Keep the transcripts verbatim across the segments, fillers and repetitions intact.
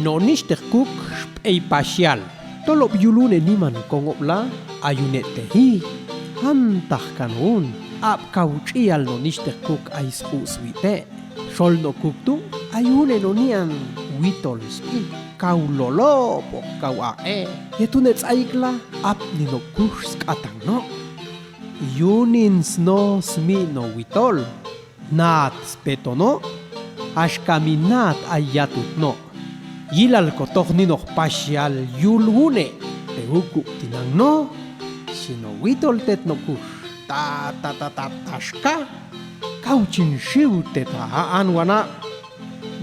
No nixteh kuk xp'ei pasial. Tolob yulune niman kongop la, ayune tehi. Antah kanoun, ap kau c'ial no nixteh kuk ai sku' swi' te'. Sol no kuk tu', ayune no nian witol spi. Kau lolopok kau a'e. Yetune ts'aik la, ap ni no kush sk'atang no. Yunin sno smi' no witol. Naat speto no, askami naat ai yatut no. Yilal kotoh ni noh pasial yul wune', te ukup tinang no, sino witol tet no kush. Ta, ta, ta, ta, taska, kau cin siu te ta a'an wana'.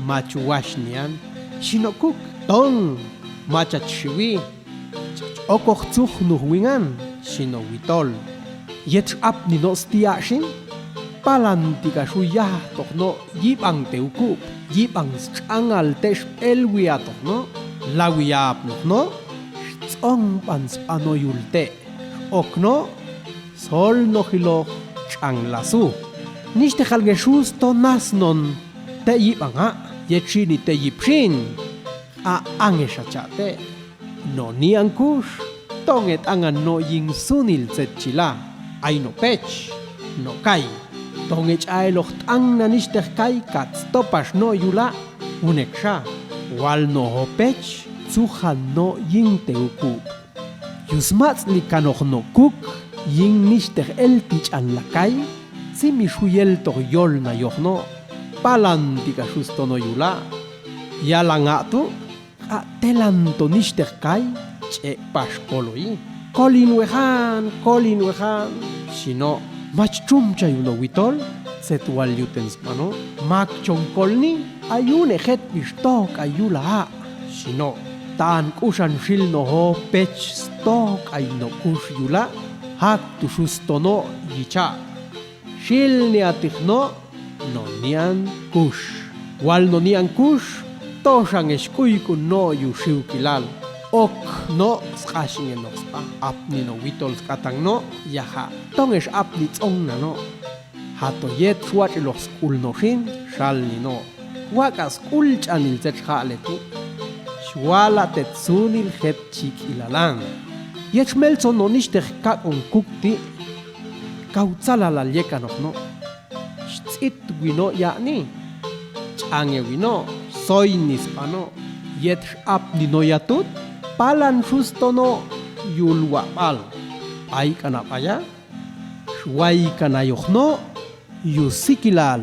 Macuwas nian, sino kuk tong, macac siwi. Okoh cuh nuh wingan, sino witol. Yet ap ni no stia' sin. Palan ti kasu yah toh no yibang te ukup, yibang sc'angal te spelwi atoh no, lawi ap noh no, scong pan spano yul te'. Okno, sol no hiloh, cang lasu. Nixteh kal ngesus to nas non, te yibang a', yet sini te yip sin. A' ange saca' te'. No niang kush, tonge tangan no ying sunil set cila, ai no pec, no kai. Tonge cae loh tang na nixteh kai kat stopas no yula', unek sa, wal no ho pec, cuhan no ying te ukup. Yus matsli kanoh no kuk, ying nixteh el ti can lakai, simi suyel toh yol na yoh no, palan ti kasus to no yula', yalanga' tu', kak telan to nixteh kai, cek pas koloi. Kolin wehan, kolin wehan. Sino, mac cum cayu no witol, set wal yuten spano, mak congkol ni, ayune het bis toh kai yula'. Sino, tan kusan sil no ho pec stoh kai no kus yula', hak tusus to no yica'. Sil ni atih no, no nian kus. Wal no nian kus, to sange skuy kun no yu siu kilal. Ok no skasingen no spa, ap ni no witol skatang no, yaha, tonges ap ni cong na no. Hato yet suat iloh skul no sin, sal ni no. Waka skul canil cek hak le tu. Suala tet sunil het cik ilalang. Yet smel son no nixteh kak ong kuk ti. Kau calala liek anok no. Scit wino yakni. Cange wino, soy ni spano. Yet ap ni no yatut, palan sus to no, yul wak pal. Ai kana paya, suai kana yoh no, yu sikilal.